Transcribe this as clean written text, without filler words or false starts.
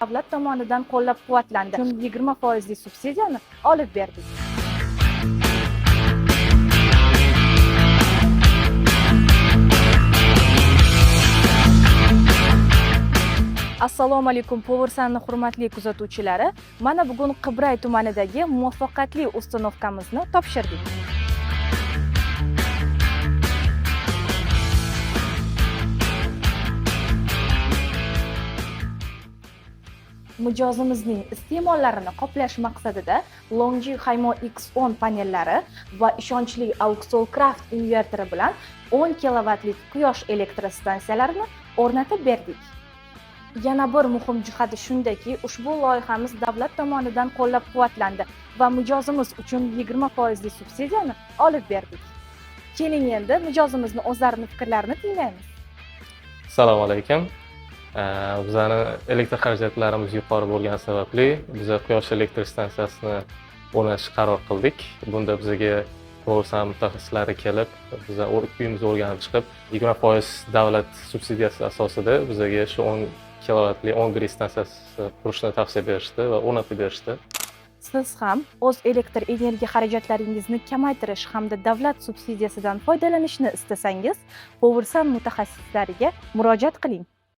Davlat tomonidan qo'llab-quvvatlandi. 20 foizli subsidiyani olib berdik. Assalomu alaykum, Powersanni hurmatli kuzatuvchilari. Mana bugun Qibray tumanidagi muvaffaqiyatli ustanovkamizni topshirdik. Mijozimizning iste'mollarini qoplash maqsadida Longi Haymo X10 panellari va ishonchli Auxolcraft inverteri bilan 10 kilovatlik quyosh elektrostansiyalarini o'rnatib berdik. Yana bir muhim jihati shundaki, ushbu loyihamiz davlat tomonidan qo'llab-quvvatlandi va mijozimiz uchun 20 foizli subsidiyani olib berdik. Keling, endi mijozimizni o'zlarini fikrlarini tinglaymiz. Assalomu alaykum. Bizani elektr xarajatlarimiz yuqori bo'lgani sababli biza quyosh elektr stansiyasini o'rnatishga qaror qildik. Bunda bizga Powersun mutaxassislari kelib, biza uyimizni o'rganib chiqib, 20% davlat subsidiyasi asosida bizaga shu 10 kilovatli 10 grid stansiyasi qurishni tavsiya berishdi va o'rnatib berishdi. Siz ham o'z elektr energiya xarajatlaringizni kamaytirish hamda davlat subsidiyasidan foydalanishni istasangiz, Powersun mutaxassislariga murojaat qiling.